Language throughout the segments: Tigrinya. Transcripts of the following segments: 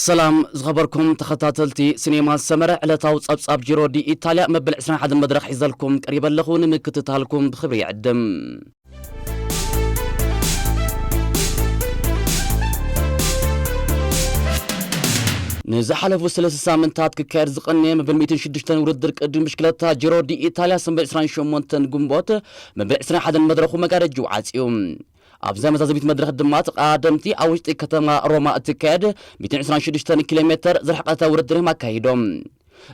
ሰላም ዝኸበርኩም ተኸታተልቲ ሲኔማ ሰመረ፣ ዕለታዊ ጸብጻብ ጂሮ ዲ ኢታልያ መበል ዕስራን ሓደን መድረኽ ሒዘልኩም ቀሪበ ኣለኹ። ንምክትታልኩም ብኽብሪ ይዕድም። ንዝሓለፉ ሰለስተ ሳምንታት ክካየድ ዝቐነየ መበል ሚእትን ሽዱሽተን ውድድር ቅድም ብሽክለታ ጂሮ ዲ ኢታልያ ሰንበት ዕስራን ሸሞንተን ግንቦት መበል ዕስራን ሓደን መድረኹ መጋረጅኡ ዓጽዩ። ኣብዛ መዛዘሚት መድረኽ ድማ ተቐዳደምቲ ኣብ ውሽጢ ከተማ ሮማ እትካየድ ሚእትን ዕስራን ሽዱሽተን ኪሎ ሜተር ዝርሕቐታ ውድድር እዮም ኣካይዶም።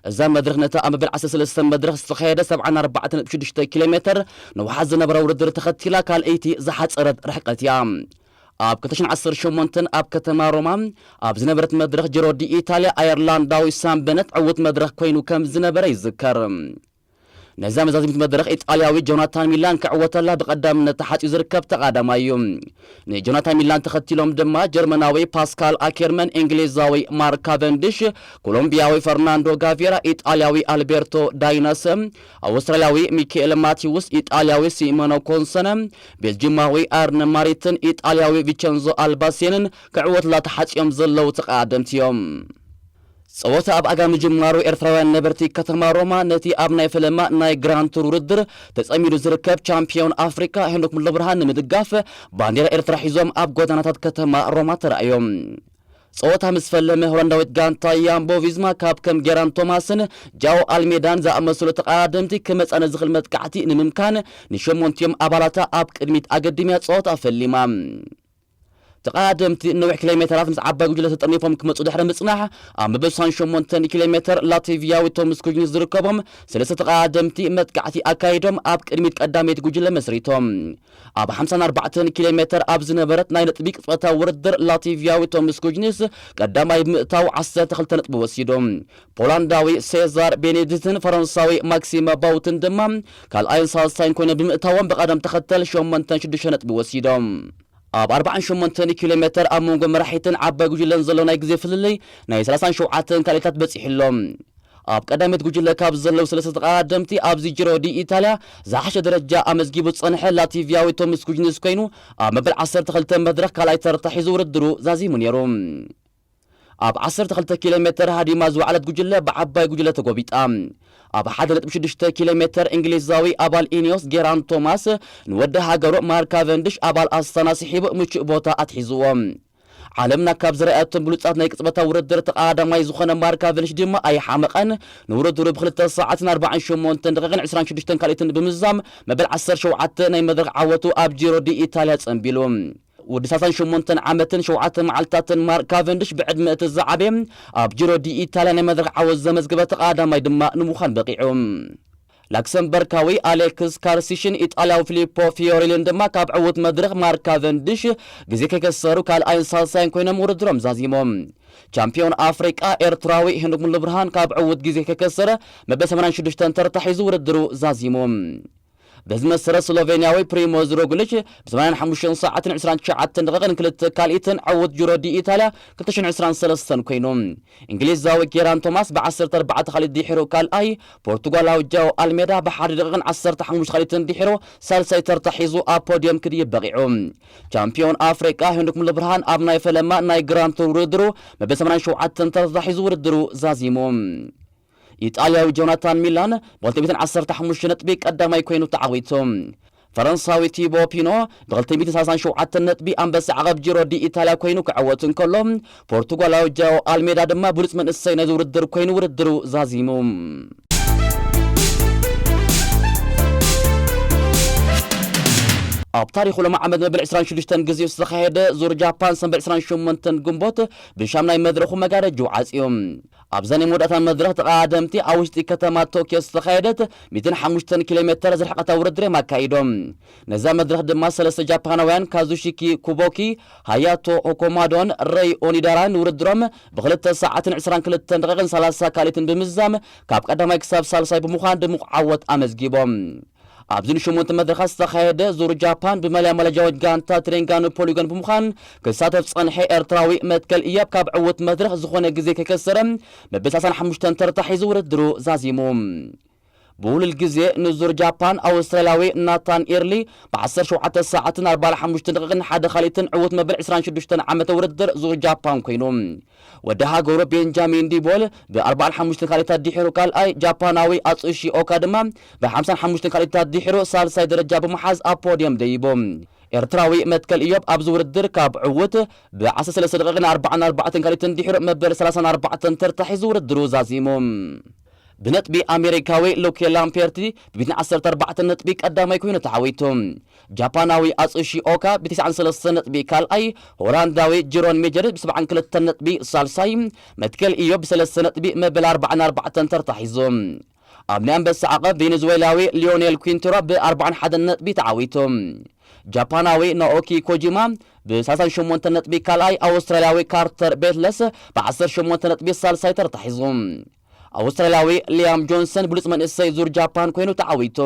እዛ መድረኽ ነታ ኣብ መበል ዓሰርተ ሰለስተ መድረኽ ዝተኻየደ ሰብዓን ኣርባዕተን ነጥቢ ሽዱሽተ ኪሎ ሜተር ነውሓት ዝነበራ ውድድር ተኸቲላ ካልኣይቲ ዝሓጸረት ርሕቀት እያ። ኣብ ክልተ ሽሕን ዓሰርተ ሸሞንተን ኣብ ከተማ ሮማ ኣብ ዝነበረት መድረኽ ጂሮ ዲ ኢታልያ ኣየርላንዳዊ ሳም በነት ዕዉት መድረኽ ኮይኑ ከም ዝነበረ ይዝከር። ነዛ መዛዘሚት መድረኽ ኢጣልያዊ ጆናታን ሚላን ክዕወተላ ብቐዳምነት ተሓጺኡ ዝርከብ ተቓዳማይ እዩ። ንጆናታን ሚላን ተኸቲሎም ድማ ጀርመናዊ ፓስካል ኣኬርመን፣ እንግሊዛዊ ማርክ ካቨንዲሽ፣ ኮሎምቢያዊ ፈርናንዶ ጋቬራ፣ ኢጣልያዊ ኣልቤርቶ ዳይነሰ፣ ኣውስትራልያዊ ሚካኤል ማቲውስ፣ ኢጣልያዊ ሲሞኖ ኮንሰነ፣ ቤልጂማዊ ኣርነ ማሪትን ኢጣልያዊ ቪቸንዞ ኣልባሴንን ክዕወትላ ተሓጺኦም ዘለዉ ተቐዳደምቲ እዮም። ጸወታ ኣብ ኣጋ ምጅማሩ ኤርትራውያን ነበርቲ ከተማ ሮማ ነቲ ኣብ ናይ ፈለማ ናይ ግራንድ ቱር ውድድር ተጸሚዱ ዝርከብ ቻምፒዮን ኣፍሪካ ሄኖክ ሙሉብርሃን ንምድጋፍ ባንዴራ ኤርትራ ሒዞም ኣብ ጎደናታት ከተማ ሮማ ተራእዮም። ጸወታ ምስ ፈለመ ሆላንዳዊት ጋንታ ያምቦ ቪዝማ ካብ ከም ጌራን ቶማስን ጃኦ ኣልሜዳን ዝኣመሰሉ ተቐዳደምቲ ክመጻ ንዝኽእል መጥቃዕቲ ንምምካን ንሸሞንቲኦም ኣባላታ ኣብ ቅድሚት ኣገዲምያ ጸወታ ፈሊማ። ተቐዳደምቲ ነዊሕ ኪሎ ሜተራት ምስ ዓባይ ጉጅለ ተጠርኒፎም ክመጹ ድሕሪ ምጽናሕ ኣብ መበል ስሳን ሸሞንተን ኪሎ ሜተር ላቲቪያዊ ቶምስ ኩጅኒስ ዝርከቦም ሰለስተ ተቐዳደምቲ መጥቃዕቲ ኣካይዶም ኣብ ቅድሚት ቀዳመይቲ ጉጅለ መስሪቶም። ኣብ ሓምሳን ኣርባዕተን ኪሎ ሜተር ኣብ ዝነበረት ናይ ነጥቢ ቅጽበታዊ ውድድር ላቲቪያዊ ቶምስ ኩጅኒስ ቀዳማይ ብምእታው ዓሰርተ ክልተ ነጥቢ ወሲዱ። ፖላንዳዊ ሴዛር ቤኔዲትን ፈረንሳዊ ማክሲመ ባውትን ድማ ካልኣይን ሳልሳይን ኮይኖም ብምእታዎም ብቐደም ተኸተል ሸሞንተን ሽዱሽተ ነጥቢ ወሲዶም። ኣብ ኣርባዓን ሸሞንተን ኪሎ ሜተር ኣብ መንጎ መራሒትን ዓባይ ጉጅለን ዘሎ ናይ ግዜ ፍልልይ ናይ ሰላሳን ሸውዓተን ካልኢታት በጺሑ ኣሎ። ኣብ ቀዳመይቲ ጉጅለ ካብ ዘለዉ ሰለስተ ተቐዳደምቲ ኣብዚ ጂሮ ዲ ኢታልያ ዝሓሸ ደረጃ ኣመዝጊቡ ዝጸንሐ ላቲቪያዊ ቶምስ ኩጅኒስ ኮይኑ ኣብ መበል ዓሰርተ ክልተ መድረኽ ካልኣይ ተርታ ሒዙ ውድድሩ ዛዚሙ ነይሩ። ኣብ ዓሰርተ ክልተ ኪሎ ሜተር ሃዲማ ዝወዓለት ጉጅለ ብዓባይ ጉጅለ ተጎቢጣ። ኣብ ሓደ ነጥቢ ሽዱሽተ ኪሎ ሜተር እንግሊዛዊ ኣባል ኢኒዮስ ጌራን ቶማስ ንወዲ ሃገሩ ማርክ ካቨንድሽ ኣባል ኣስታና ስሒቡ ምቹእ ቦታ ኣትሒዝዎ። ዓለምና ካብ ዝረኣየቶም ብሉጻት ናይ ቅጽበታዊ ውድድር ተቐዳዳማይ ዝኾነ ማርክ ካቨንድሽ ድማ ኣይሓመቐን። ንውድድሩ ብክልተ ሰዓትን ኣርባዓን ሸሞንተን ደቂቕን ዕስራን ሽዱሽተን ካልኢትን ብምዝዛም መበል ዓሰርተ ሸውዓተ ናይ መድረኽ ዓወቱ ኣብ ጂሮ ዲ ኢታልያ ጸንቢሉ። ወዲ ሰላሳን ሸሞንተን ዓመትን ሸውዓተ መዓልታትን ማርክ ካቨንድሽ ብዕድመ እቲ ዝዓበየ ኣብ ጂሮ ዲ ኢታልያ ናይ መድረኽ ዓወት ዘመዝገበ ተቐዳዳማይ ድማ ንምዃን በቒዑ። ላክሰምበርካዊ ኣሌክስ ካርሲሽን ኢጣልያዊ ፊሊፖ ፊዮሬሊን ድማ ካብ ዕዉት መድረኽ ማርክ ካቨንድሽ ግዜ ከይከሰሩ ካልኣይን ሳልሳይን ኮይኖም ውድድሮም ዛዚሞም። ቻምፒዮን ኣፍሪቃ ኤርትራዊ ሄኖክ ሙሉብርሃን ካብ ዕዉት ግዜ ከይከሰረ መበል ሰማንያን ሽዱሽተን ተርታ ሒዙ ውድድሩ ዛዚሙ። በዚ መሰረት ስሎቬንያዊ ፕሪሞዝ ሮግሊች ብ ሰማንያን ሓሙሽተን ሰዓትን ዕስራን ትሽዓተን ደቂቕን ክልተ ካልኢትን ዕዉት ጁሮ ዲ ኢታልያ ክልተ ሽሕን ዕስራን ሰለስተን ኮይኑ። እንግሊዛዊ ጌራን ቶማስ ብ ዓሰርተ ኣርባዕተ ካልኢት ድሒሩ ካልኣይ፣ ፖርቱጋላዊ ጃኦ ኣልሜዳ ብ ሓደ ደቂቕን ዓሰርተ ሓሙሽተ ካልኢትን ድሒሩ ሳልሳይ ተርታ ሒዙ ኣብ ፖድዮም ክድይብ በቒዑ። ቻምፒዮን ኣፍሪቃ ሄንሪክ ሙሉብርሃን ኣብ ናይ ፈለማ ናይ ግራንድ ቱር ውድድሩ መበል ሰማንያን ሸውዓተን ተርታ ሒዙ ውድድሩ ዛዚሙ። ኢጣልያዊ ጆናታን ሚላን ብ ክልተ ሚእትን ዓሰርተ ሓሙሽተ ነጥቢ ቀዳማይ ኮይኑ ተዓዊቱ። ፈረንሳዊ ቲቦ ፒኖ ብ ክልተ ሚእትን ሰላሳን ሸውዓተን ነጥቢ ኣንበሳ ዓቐብ ጂሮ ዲ ኢታልያ ኮይኑ ክዕወት እንከሎ፣ ፖርቱጋላዊ ጃኦ ኣልሜዳ ድማ ብሉጽ መንእሰይ ናይዚ ውድድር ኮይኑ ውድድሩ ዛዚሙ። ኣብ ታሪኹ ሎም ዓመት መበል ዕስራን ሽዱሽተን ግዜኡ ዝተኻየደ ዙር ጃፓን ሰንበት ዕስራን ሸሞንተን ግንቦት ብሻምናይ መድረኹ መጋረጅኡ ዓጽዩ። ኣብዛ ናይ መወዳእታ መድረኽ ተቐዳደምቲ ኣብ ውሽጢ ከተማ ቶክዮ ዝተኻየደት ሚእትን ሓሙሽተን ኪሎ ሜተር ዝርሕቐታ ውድድር እዮም ኣካይዶም። ነዛ መድረኽ ድማ ሰለስተ ጃፓናውያን ካዙሺኪ ኩቦኪ፣ ሃያቶ ኦኮማዶን ረይ ኦኒዳራን ውድድሮም ብክልተ ሰዓትን ዕስራን ክልተን ደቂቕን ሰላሳ ካልኢትን ብምዝዛም ካብ ቀዳማይ ክሳብ ሳልሳይ ብምዃን ድሙቕ ዓወት ኣመዝጊቦም። ኣብዚ ንሸሞንተ መድረኻት ዝተኻየደ ዙር ጃፓን ብመለያ ማላጃዊት ጋንታ ትሬንጋኑ ፖሊጎን ብምዃን ክሳተፍ ዝጸንሐ ኤርትራዊ መትከል እያብ ካብ ዕዉት መድረኽ ዝኾነ ግዜ ከይከሰረ መበል ሰላሳን ሓሙሽተን ተርታ ሒዙ ውድድሩ ዛዚሙ። ብውሉል ግዜ ንዙር ጃፓን ኣውስትራልያዊ ናታን ኤርሊ ብ ዓሰርተ ሸውዓተ ሰዓትን ኣርባዓን ሓሙሽተን ደቂቕን ሓደ ካልኢትን ዕዉት መበል ዕስራን ሽዱሽተን ዓመተ ውድድር ዙር ጃፓን ኮይኑ። ወዲ ሃገሩ ቤንጃሚን ዲቦል ብ ኣርባዓን ሓሙሽተን ካልኢታት ድሒሩ ካልኣይ፣ ጃፓናዊ ኣጹሺ ኦካ ድማ ብ ሓምሳን ሓሙሽተን ካልኢታት ድሒሩ ሳልሳይ ደረጃ ብምሓዝ ኣብ ፖድየም ደይቡ። ኤርትራዊ መትከል ኢዮብ ኣብዚ ውድድር ካብ ዕዉት ብ ዓሰርተ ሰለስተ ደቂቕን ኣርባዓን ኣርባዕተን ካልኢትን ድሒሩ መበል ሰላሳን ኣርባዕተን ተርታ ሒዙ ውድድሩ ዛዚሙ። ብነጥቢ ኣሜሪካዊ ሉኬ ላምፔርቲ ብሚእትን ዓሰርተ ኣርባዕተን ነጥቢ ቀዳማይ ኮይኑ ተዓዊቱ። ጃፓናዊ ኣጹሺ ኦካ ብተስዓን ሰለስተን ነጥቢ ካልኣይ፣ ሆላንዳዊ ጅሮን ሜጀር ብሰብዓን ክልተን ነጥቢ ሳልሳይ፣ መትከል ኢዮብ ብሰለስተ ነጥቢ መበል ኣርባዓን ኣርባዕተን ተርታ ሒዙ። ኣብ ናይ ኣንበሳ ዓቐብ ቬኔዙዌላዊ ሊዮኔል ኩንቱራ ብኣርባዓን ሓደን ነጥቢ ተዓዊቱ። ጃፓናዊ ናኦኪ ኮጂማ ብሰላሳን ሸሞንተን ነጥቢ ካልኣይ፣ ኣውስትራልያዊ ካርተር ቤትለስ ብዓሰርተ ሸሞንተ ነጥቢ ሳልሳይ ተርታ ሒዙ። ኣውስትራልያዊ ሊያም ጆንሰን ብሉጽ መንእሰይ ዙር ጃፓን ኮይኑ ተዓዊቱ።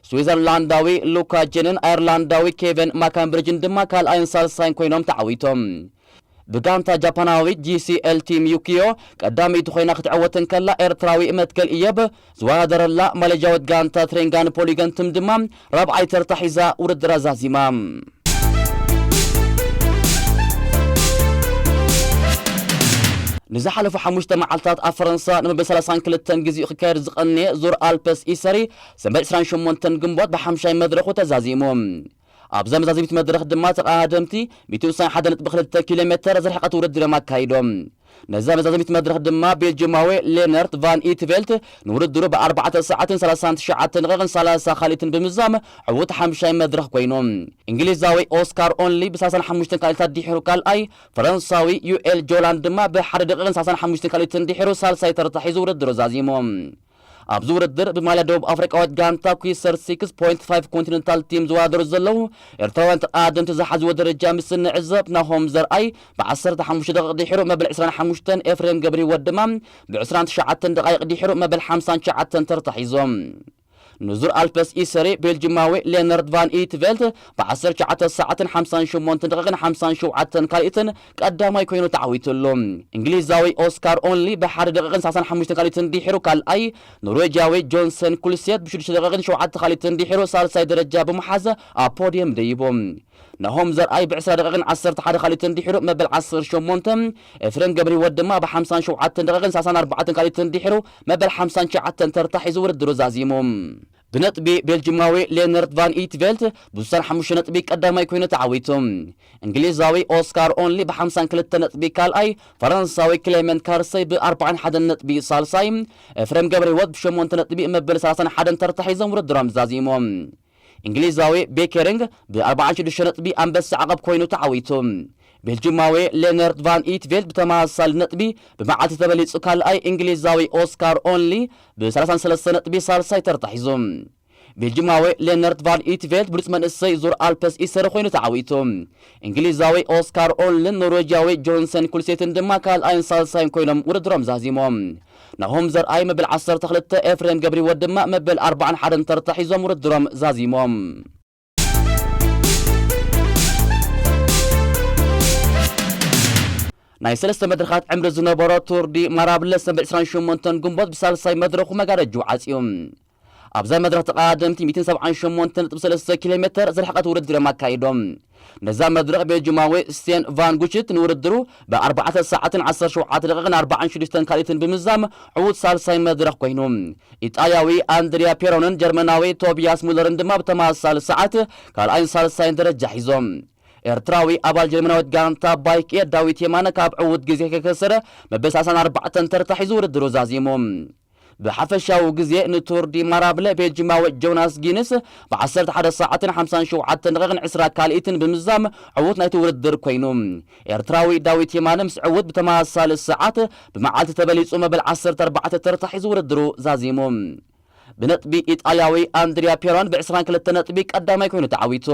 ስዊዘርላንዳዊ ሉካ ጄንን ኣየርላንዳዊ ኬቨን ማካምብሪጅን ድማ ካልኣይን ሳልሳይን ኮይኖም ተዓዊቶም። ብጋንታ ጃፓናዊ ጂ ሲ ኤል ቲም ዩኪዮ ቀዳመይቲ ኮይና ክትዕወት እንከላ፣ ኤርትራዊ መትከል እየብ ዝወዳደረላ ማሌዥያዊት ጋንታ ትሬንጋን ፖሊገንትም ድማ ራብዓይ ተርታ ሒዛ ውድድራ ዛዚማ። ንዝሓለፉ ሓሙሽተ መዓልታት ኣብ ፈረንሳ ንመበል ሰላሳን ክልተን ግዜኡ ክካየድ ዝቐነየ ዙር ኣልፐስ ኢሰሪ ሰንበት ዕስራን ሸሞንተን ግንቦት ብሓምሻይ መድረኹ ተዛዚሙ። ኣብዛ መዛዘሚት መድረኽ ድማ ተቐዳደምቲ ሚእቲ ሓምሳን ሓደን ነጥቢ ክልተ ኪሎ ሜተር ዝርሕቐት ውድድር እዮም ኣካይዶም። ነዛ መዛዘሚት መድረኽ ድማ ቤልጅማዊ ሌነርት ቫን ኢትቬልት ንውድድሩ ብኣርባዕተ ሰዓትን ሰላሳን ትሽዓተን ደቂቕን ሰላሳ ካልኢትን ብምዛም ዕዉት ሓምሻይ መድረኽ ኮይኑ። እንግሊዛዊ ኦስካር ኦንሊ ብሰላሳን ሓሙሽተን ካልኢታት ድሒሩ ካልኣይ፣ ፈረንሳዊ ዩኤል ጆላን ድማ ብሓደ ደቂቕን ሰላሳን ሓሙሽተን ካልኢትን ድሒሩ ሳልሳይ ተርታ ሒዙ ውድድሩ ዛዚሙ። ኣብዚ ውድድር ብማልያ ደቡብ ኣፍሪቃዊት ጋንታ ኲሰር ሲክስ ፖይንት ፋይቭ ኮንቲነንታል ቲም ዝወዳደሩ ዘለዉ ኤርትራውያን ተቐዳደምቲ ዝሓዝዎ ደረጃ ምስ እንዕዘብ፣ ናሆም ዘርኣይ ብዓሰርተ ሓሙሽተ ደቂቕ ድሒሩ መበል ዕስራን ሓሙሽተን፣ ኤፍሬም ገብረህይወት ድማ ብዕስራን ትሽዓተን ደቓይቕ ድሒሩ መበል ሓምሳን ትሽዓተን ተርታ ሒዞም። ንዙር ኣልፐስ ኢሰሪ ቤልጅማዊ ሌነርድ ቫን ኢትቬልት ብዓሰርተ ትሽዓተ ሰዓትን ሓምሳን ሸሞንተን ደቂቕን ሓምሳን ሸውዓተን ካልኢትን ቀዳማይ ኮይኑ ተዓዊቱ ኣሎ። እንግሊዛዊ ኦስካር ኦንሊ ብሓደ ደቂቕን ሰላሳን ሓሙሽተን ካልኢትን ድሒሩ ካልኣይ፣ ኖርዌጃዊ ጆንሰን ኩልሴት ብሽዱሽተ ደቂቕን ሸውዓተ ካልኢትን ድሒሩ ሳልሳይ ደረጃ ብምሓዝ ኣብ ፖድየም ደይቡ። ናሆም ዘርኣይ ብዕስራ ደቂቕን ዓሰርተ ሓደ ካልኢትን ድሒሩ መበል ዓሰርተ ሸሞንተ፣ ኤፍሬም ገብረህይወት ድማ ብሓምሳን ሸውዓተን ደቂቕን ሰላሳን ኣርባዕተን ካልኢትን ድሒሩ መበል ሓምሳን ትሽዓተን ተርታ ሒዙ ውድድሩ ዛዚሙ። ብነጥቢ ቤልጅማዊ ሌነርት ቫን ኢትቬልት ብስሳን ሓሙሽተ ነጥቢ ቀዳማይ ኮይኑ ተዓዊቱ። እንግሊዛዊ ኦስካር ኦንሊ ብሓምሳን ክልተ ነጥቢ ካልኣይ፣ ፈረንሳዊ ክሌመንት ካርሰይ ብኣርባዓን ሓደን ነጥቢ ሳልሳይ፣ ኤፍሬም ገብረህይወት ብሸሞንተ ነጥቢ መበል ሰላሳን ሓደን ተርታ ሒዞም ውድድሮም ዛዚሞም። እንግሊዛዊ ቤከሪንግ ብኣርባዓን ሽዱሽተ ነጥቢ ኣንበሳ ዓቐብ ኮይኑ ተዓዊቱ። ቤልጅማዊ ሌነርት ቫን ኢትቬልት ብተመሳሳሊ ነጥቢ ብመዓልቲ ተበሊጹ ካልኣይ፣ እንግሊዛዊ ኦስካር ኦንሊ ብሰላሳን ሰለስተ ነጥቢ ሳልሳይ ተርታ ሒዙ። ቤልጅማዊ ሌነርት ቫን ኢትቬልት ብሉጽ መንእሰይ ዙር ኣልፐስ ኢሰሪ ኮይኑ ተዓዊቱ። እንግሊዛዊ ኦስካር ኦንልን ኖርዌጃዊ ጆንሰን ኩልሴትን ድማ ካልኣይን ሳልሳይን ኮይኖም ውድድሮም ዛዚሞም። ናሆም ዘርኣይ መበል ዓሰርተ ክልተ፣ ኤፍሬም ገብረህይወት ድማ መበል ኣርባዓን ሓደን ተርታ ሒዞም ውድድሮም ዛዚሞም። ናይ ሰለስተ መድረኻት ዕምሪ ዝነበሮ ቱር ዲ ማራብለ ሰንበት ዕስራን ሸሞንተን ግንቦት ብሳልሳይ መድረኹ መጋረጅኡ ዓጽዩ። ኣብዛ መድረኽ ተቐዳደምቲ ሚእትን ሰብዓን ሸሞንተን ነጥቢ ሰለስተ ኪሎ ሜተር ዝርሕቐት ውድድር እዮም ኣካይዶም። ነዛ መድረኽ ቤልጅማዊ ስቴን ቫን ጉችት ንውድድሩ ብኣርባዕተ ሰዓትን ዓሰርተ ሸውዓተ ደቂቕን ኣርባዓን ሽዱሽተን ካልኢትን ብምዛም ዕዉት ሳልሳይ መድረኽ ኮይኑ። ኢጣልያዊ ኣንድሪያ ፔሮንን ጀርመናዊ ቶቢያስ ሙለርን ድማ ብተመሳሳሊ ሰዓት ካልኣይን ሳልሳይን ደረጃ ሒዞም። ኤርትራዊ ኣባል ጀርመናዊት ጋንታ ባይክ ኤር ዳዊት የማነ ካብ ዕዉት ግዜ ከይከሰረ መበል ሰላሳን ኣርባዕተን ተርታ ሒዙ ውድድሩ ዛዚሙ። ብሓፈሻዊ ግዜ ንቱር ዲ ማራብለ ቤልጅማዊ ጆናስ ጊንስ ብ ዓሰርተ ሓደ ሰዓትን ሓምሳን ሸውዓተን ደቂቕን ዕስራ ካልኢትን ብምዛም ዕዉት ናይቲ ውድድር ኮይኑ። ኤርትራዊ ዳዊት የማነ ምስ ዕዉት ብተመሳሳሊ ሰዓት ብመዓልቲ ተበሊጹ መበል ዓሰርተ ኣርባዕተ ተርታ ሒዙ ውድድሩ ዛዚሙ። ብነጥቢ ኢጣልያዊ ኣንድሪያ ፔሮን ብ ዕስራን ክልተ ነጥቢ ቀዳማይ ኮይኑ ተዓዊቱ።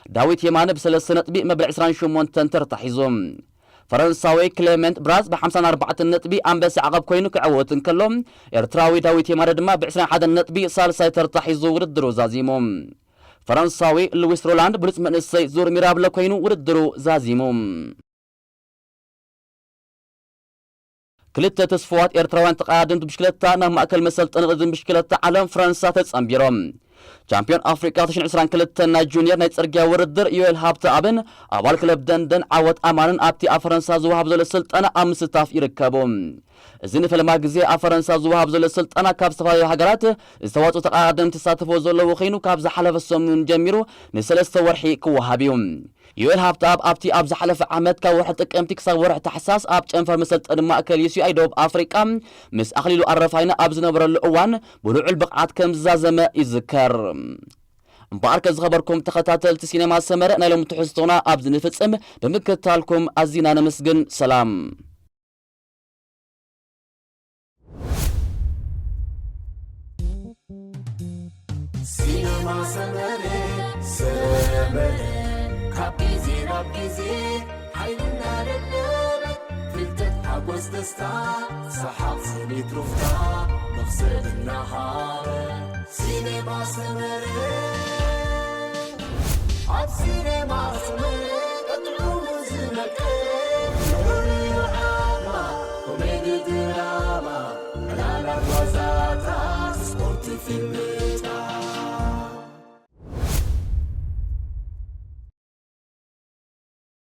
ዳዊት የማነ ብሰለስተ ነጥቢ መበል ዕስራን ሸሞንተን ተርታ ሒዙ። ፈረንሳዊ ክሌመንት ብራዝ ብሓምሳን ኣርባዕተን ነጥቢ ኣንበሳ ዓቐብ ኮይኑ ክዕወት እንከሎ፣ ኤርትራዊ ዳዊት የማነ ድማ ብዕስራን ሓደን ነጥቢ ሳልሳይ ተርታ ሒዙ ውድድሩ ዛዚሙ። ፈረንሳዊ ሉዊስ ሮላንድ ብሉጽ መንእሰይ ዙር ሚራብለ ኮይኑ ውድድሩ ዛዚሙ። ክልተ ተስፍዋት ኤርትራውያን ተቐዳደምቲ ብሽክለታ ናብ ማእከል መሰልጠኒ ቅድድም ብሽክለታ ዓለም ፈረንሳ ተጸንቢሮም። ቻምፒዮን ኣፍሪቃ ክልተ ሽሕን ዕስራን ክልተን ናይ ጁኒየር ናይ ጽርግያ ውድድር ዮኤል ሃብተኣብን ኣባል ክለብ ደንደን ዓወት ኣማንን ኣብቲ ኣብ ፈረንሳ ዝወሃብ ዘሎ ስልጠና ኣብ ምስታፍ ይርከቡ። እዚ ንፈለማ ግዜ ኣብ ፈረንሳ ዝወሃብ ዘሎ ስልጠና ካብ ዝተፈላለዩ ሃገራት ዝተዋጽኡ ተቐዳደምቲ ዝሳተፍዎ ዘለዉ ኮይኑ ካብ ዝሓለፈ ሰሙን ጀሚሩ ንሰለስተ ወርሒ ክወሃብ እዩ። ዮኤል ሃብተኣብ ኣብቲ ኣብ ዝሓለፈ ዓመት ካብ ወርሒ ጥቅምቲ ክሳብ ወርሒ ታሕሳስ ኣብ ጨንፈር መሰልጠኒ ማእከል ዩ ሲ ኣይ ደቡብ ኣፍሪቃ ምስ ኣኽሊሉ ኣረፋይነ ኣብ ዝነበረሉ እዋን ብልዑል ብቕዓት ከም ዝዛዘመ ይዝከር። እምበኣርከ ዝኸበርኩም ተኸታተልቲ ሲኔማ ሰመረ ናይ ሎሚ ትሕዝቶና ኣብዚ ንፍጽም። ብምክትታልኩም ኣዚና ነመስግን። ሰላም። ሲነማ ሰመረ ሰመረ ካብ ግዜ ናብ ግዜ ሓይልና ደለበ ፍልጠት ሓጎስ ደስታ ሰሓቕ ስኒት ሩፍታ መኽሰብ እናሃበ ሲነማ ሰመረ ኣብ ሲነማ ሰመረ ቀጥዑ ዝነቀ ንዑ ዓማ ኮሜዲ ድራማ ዕላላት ዋዛታት ስፖርት ፊልም